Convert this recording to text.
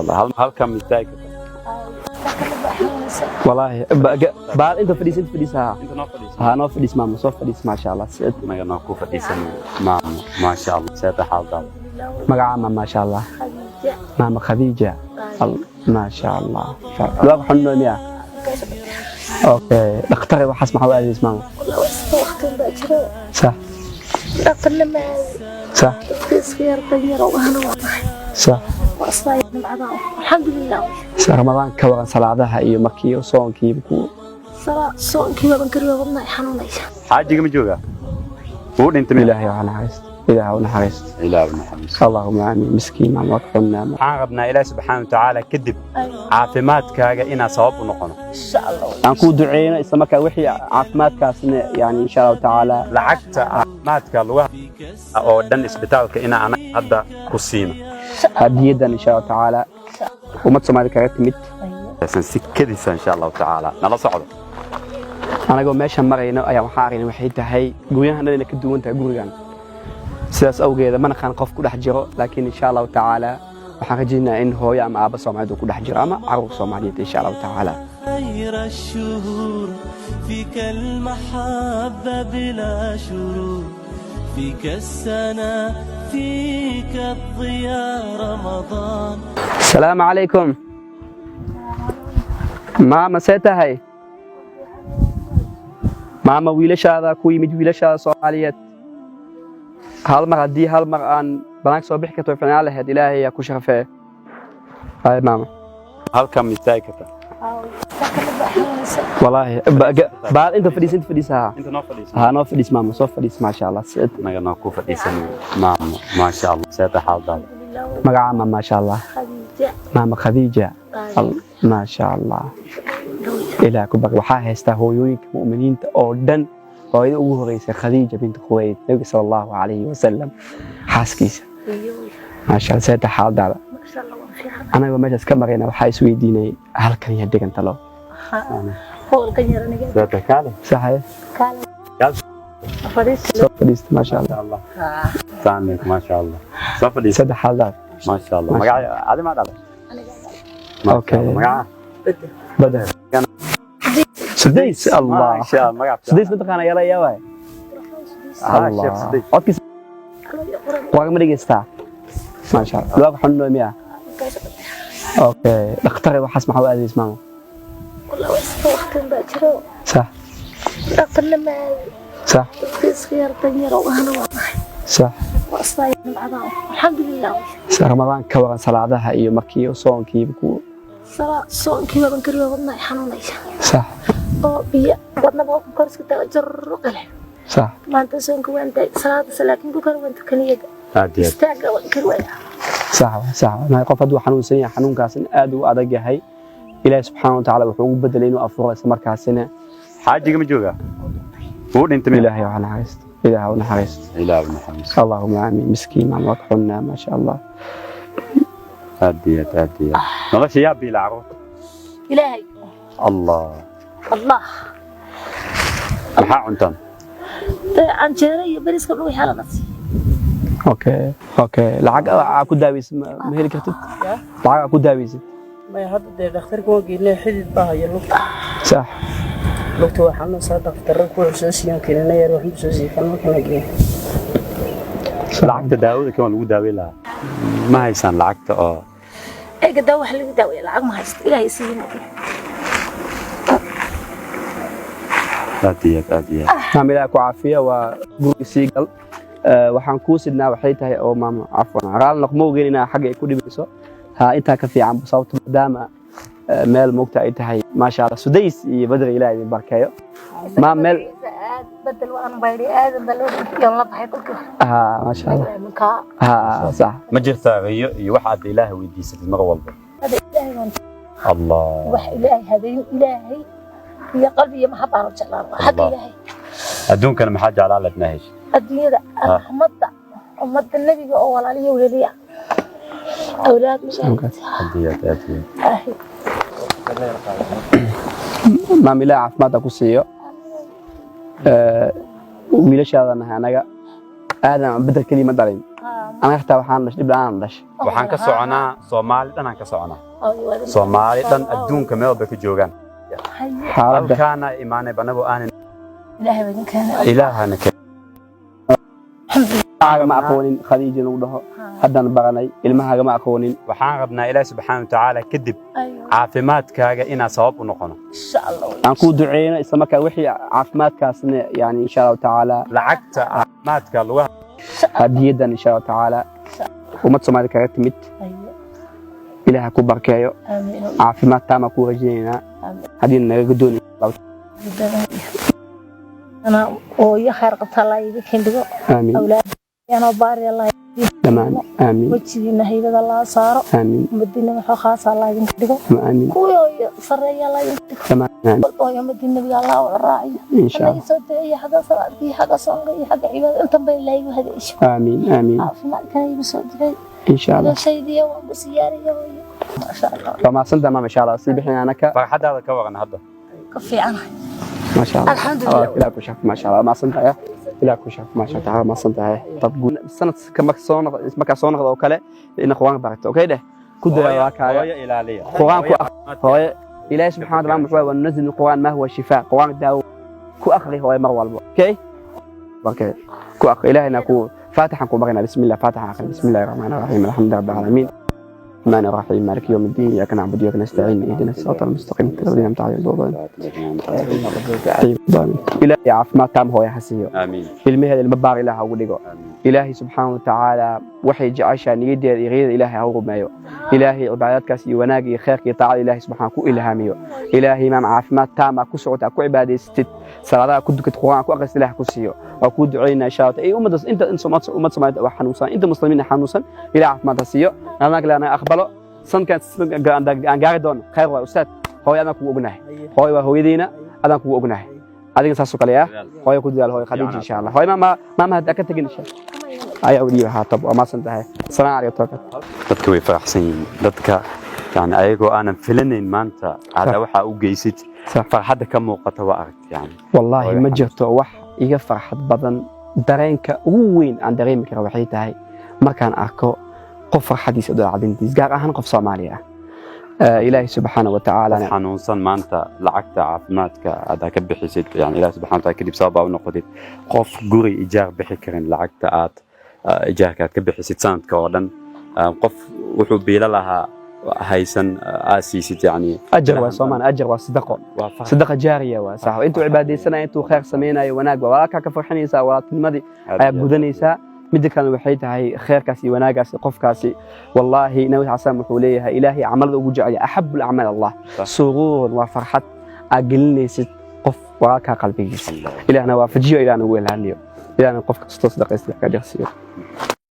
Allah, halkan istaagi kartaa. Walaahi baal inta fadhiis, inta fadhiis, haa. Inta noo fadhiisan. Haa, noo fadhiis maama, soo fadhiis, maasha Allah. Naga noo ku fadhiisan maamo, maasha Allah. Seeta xaaladaada? Magaca ma maasha Allah? Maama Khadiija, maasha Allah. Luwaaq xunno miya? Okay, dhakhtar waxaas maxaa u aadays, maama? Sax sax sax. Ramadaan ka waran, salaadaha iyo markii soonkii ku? Xaajiga ma joogaa? Wuu dhintay miya? Ilaahay ha naxariisto, Ilaahay ha naxariisto. Ilaahu naxariisto. Allahuma aamiin. Miskiin maama, waa ka xunnaa. Waxaan rabnaa Ilaahi subxaana watacaala kadib caafimaadkaaga inaan sabab u noqono. Aan kuu duceyno isla markaa wixii caafimaadkaasna yani insha Allahu tacaala. Lacagta caafimaadka lugaha oo dhan isbitaalka inaan anaga hadda ku siino. Hadiyadan insha Allahu tacaala ummad Soomaali kaga timid. San si kadisa insha Allahu tacaala nala socdo. Anagoo meesha marayno ayaa waxaan aragnay waxay tahay guryahan dhan inay ka duwan tahay gurigan. Sidaas awgeeda ma naqaan qof ku dhex jiro, laakiin insha Allahu tacaala waxaan rajaynayaa in hooyo ama aabba Soomaaliyeed uu ku dhex jiro ama caruur Soomaaliyeed insha Allahu tacaala. خير الشهور، فيك المحبة بلا شرور، فيك السنة، فيك الضياء رمضان. Asalaamu calaykum maama, see tahay maama? Wiilashaada ku yimid, wiilashaada Soomaaliyeed. Hal mar haddii hal mar aan banaanka soo bixi karto way ficnaan lahayd. Ilaahay yaa ku sharafee. Hay maama. Halkan istaagi kartaa. Walaahi baal inta fadhiis, inta fadhiis, haa. Inta noo fadhiisan. Haa, noo fadhiis maama, soo fadhiis, maasha Allah. Naga noo ku fadhiisan maamo, maasha Allah. Seeta xaaladaada? Magaca ma maasha Allah? Maama Khadiija, maasha Allah. Ilaah ku bari. Waxaa haystaa hooyooyinka mu'miniinta oo dhan hooyada ugu horeysa, Khadiija bint Khuwaylid, Nabiga sala Allahu calayhi wasalam xaaskiisa. Maasha Allah. Seeta xaaladaada? Anagoo meeshaas ka marayna waxaa isweydiinay halkan yaa degan talo. Seeta kaale. Saxay. Soo fadhiista, maasha Allah. Allah saamek, maasha Allah, soo fadhiisa. Saddex xaaladaada? Maasha Allah. Magaca adi ma dhalay? Okay. Magaca? Badar Sudays, Allah. Maasha Allah, magaca. Sudays ma taqaana? Yala yaa waay. Ah, Sheekh Sudays. Codkiisa waa ma dhegeystaa? Maasha Allah. Luwaaq xunno miya? Okay, dhakhtar waxaas maxaa u aadays, maama? Sax sax sax. Ramadaan ka waran, salaadaha iyo markii soonkii ku? Sax sax. Aad iyo aad. Sax sax. Maayo qof hadduu xanuunsan yahay, xanuunkaasina aad u adag yahay, Ilaahi subxaana watacaala wuxuu ugu bedelay inuu afuro isla markaasina. Xaajiga ma joogaa? Wuu dhintay miya? Ilaahay ha naxariisto, Ilaahay ha naxariisto. Ilaahu naxariisto. Allahuma aamiin. Miskiin maama, waa ka xunnaa, maasha Allah. Aad iyo aad, aad iyo aad. Nolosha yaa biila carruurta? Ilaahay. Allah. Allah. Maxaa cuntaan? Canjeero iyo bariiska dhugu xeelana. Okay, lacag aa ku daaweysid ma heli kartid? Lacag aa ku daaweysid? Maya, hadda dee dhakhtarka waa geynay, xidid baa haya lugta. Lugta waa xanuunsaa, dhakhtarra kuwa soo siiyaan keenana yar waxba soo siiyey kan markana geyn. Lacagta daawada kan waa lagu daaweyn lahaa, ma haysaan lacagta oo? Eega, daawo wax lagu daaweeya lacag ma haysto, Ilaahay siiye ma. Aad iyo aad, aad iyo aad. Maam, Ilaah ku caafiya. Waa guriga sii gal. Waxaan kuu sidnaa waxay tahay oo maama, cafwan, raali noq, ma ogeyn inaa xagga ay ku dhibayso. Ha, intaa ka fiican sababto maadaama meel moogta ay tahay. Maasha Allah, Sudays iyo Badri, Ilaah idin barkeeyo. Maam, meel Aad bedel waan baydhay, aadan baa loo dhintay la baxay kolkii. Ha, maasha Allah. Minkaa. Ha, sax. Ma jirtaa riyo iyo waxaad Ilaahay weydiisatid mar walba? Hada Ilaahay waan Allah. Wax Ilaahay hadayn, Ilaahay iyo qalbi iyo maxabaan u jeclaan xagga Allah. Ilaahay. Adduunkana maxaa jeclaa ladna hesho? Adduunyada raxmadda ummadda Nebiga oo walaaliyo weheliya awlaad musaacid. Aad iyo aad, aad iyo aad. Maam, Ilaah caafimaad ha ku siiyo. Wiilashaada nahay anaga, aadan Bedel keliya ma dhalin. Anaga xitaa waxaan dhashay dhib la'aan dhashay. Waxaan ka soconaa Soomaali dhan aan ka soconaa, Soomaali dhan adduunka meel bay ka joogaan. Xaaladda Halkaana imaanay anagoo aanan Ilaahay baa idin keenay. Ilaahana keen. Ilmahaaga ma aqoonin, Khadiija lagu dhaho haddaan baranay, ilmahaaga ma aqoonin. Waxaan rabnaa Ilaahi subxaana watacaala kadib caafimaadkaaga inaan sabab u noqono. Insha Allah. Aan kuu duceyno isla markaa wixii caafimaadkaasna, yani, insha Allahu tacaala. Lacagta caafimaadka lugaha. Hadiyadan, insha Allahu tacaala, ummad Soomaali kaga timid. Ilaah ha ku barkeeyo. Aamiin. Caafimaad taamaa kuu rajaynaynaa. Aamiin. Haddii naga dooni. Ana hooyo khayr qabta Allah iga kendhigo. Aamiin. Awlaad anoo baari Allah. Dhammaan, aamiin. Wejigiina haybada Allah saaro. Aamiin. Ummadiina waxoo khaasa Allah idinka dhigo. Aamiin. Kuwii hooyo sarreeya Allah idinka dhigo. Dhammaan, aamiin. Walba hooyo ummadii nabiga Allah u raaciyo. Insha Allah Allah. soo duceeya xagga salaadka iyo xagga soonka iyo xagga cibaadada, intan ba Ilaahay igu hadeesho. Aamiin, aamiin. Caafimaadkana igu soo duceey. Insha Allah. Noloshaydiiya waan ku siyaaraya hooyo, maasha Allah. Waa mahadsantahay maama, insha Allah sii bixin anaka. Farxadaada ka waran hadda? Ka fiicanahay. ما شاء الله. Alxamdulillah. ilaah ku shafo, ما شاء الله, mahadsan tahay, ilaah ku shafo, ما شاء الله, mahadsan tahay. Tab sanadka marka soo noqdo, markaa soo noqdo oo kale ina Quraan barato, okay, dheh ku dadaal waa kaaga. Hooyo ilaaliya. Quraan ku akhri, hooyo. Ilaahi subxaana wa tacaala muxuu وننزل من القرآن ما هو شفاء. Quraan daawo ku akhri, hooyo, mar walbo. Okay, ku akhri. Ilaahina ku faatixan ku barina. بسم الله, faatixan akhri. بسم الله الرحمن الرحيم, الحمد لله رب العالمين, الرحمن الرحيم, مالك يوم الدين, إياك نعبد وإياك نستعين, اهدنا الصراط المستقيم, صراط الذين أنعمت عليهم غير المغضوب. Ilaahay caafimaad taam hooyo ha siiyo. Aamiin. Ilmaheeda ilmo baar Ilaah ha ugu dhigo. Ilaahay subxaana wa tacaala waxay jeceshaa niyaddeeda iyo riyada Ilaahay ha u rumeeyo. Ilaahay cibaadaadkaas iyo wanaag iyo khayrka iyo taacada Ilaahay subxaana ku ilhaamiyo. Ilaahay imaam caafimaad taama ku socota, ku cibaadaysatid, salaadaha ku dukatid, Quraan ku akhrisid, Ilaah ku siiyo. Waa kuu duceynaa, insha Allah. Ay ummadda inta ummad Soomaaliyeed wax xanuunsan, inta muslimiin xanuunsan, Ilaah caafimaad ha siiyo. Annaga ilaahay aqbalo sanadkan aan gaari doono khayr. Waay ustaad, hooyo adaan kugu ognahay, hooyo waa hooyadeyna, adaan kugu ognahay adiga saasoo kale ah. Hooyo ku dadaal, hooyo Khadiija, insha Allah. Hooyo maama, maama, hadda ka tegin, insha ayaa u dhiiba. Haa, tab, waa maasan tahay. Salaam calaykum. Dadka way faraxsan yihiin dadka, yani ayagoo aanan filanayn maanta hadda waxaa u geysid. Farxadda ka muuqata waa aragti, yani. Wallaahi ma jirto wax iga farxad badan. Dareenka ugu weyn aan dareemi kara waxay tahay markaan arko qof farxadiisa u dhalacadintiis, gaar ahaan qof Soomaali ah. Ilaahay subxaana wa tacaala Qof xanuunsan maanta lacagta caafimaadka aad ka bixisid, yani Ilaah subxana wa taala kadib sabab aa u noqotid. Qof guri ijaar bixi karin, lacagta aad ijaarka aad ka bixisid sanadka oo dhan. Qof wuxuu biilo lahaa haysan aad siisid, yani. Ajar waa soomaan, ajar waa sadaqo. Waa farxad. Sadaqa jaariya waa sax. Intuu cibaadaysanaya, intuu khayr samaynayo, wanaag waa walaalkaa ka farxinaysaa, walaaltinimadii ayaa gudanaysaa. Midda kalena waxay tahay khayrkaas iyo wanaagaasi qofkaasi. Wallaahi Nabi xasan wuxuu leeyahay Ilaahay camalada ugu jecel yahay, أحب الأعمال الله سرور, waa farxad aad gelinaysid qof walaalkaa qalbigiisa. Ilaahna waafajiyo, Ilaahna ugu ilhaamiyo, Ilaahna qof kastoo sadaqaysta ka ajar siiyo.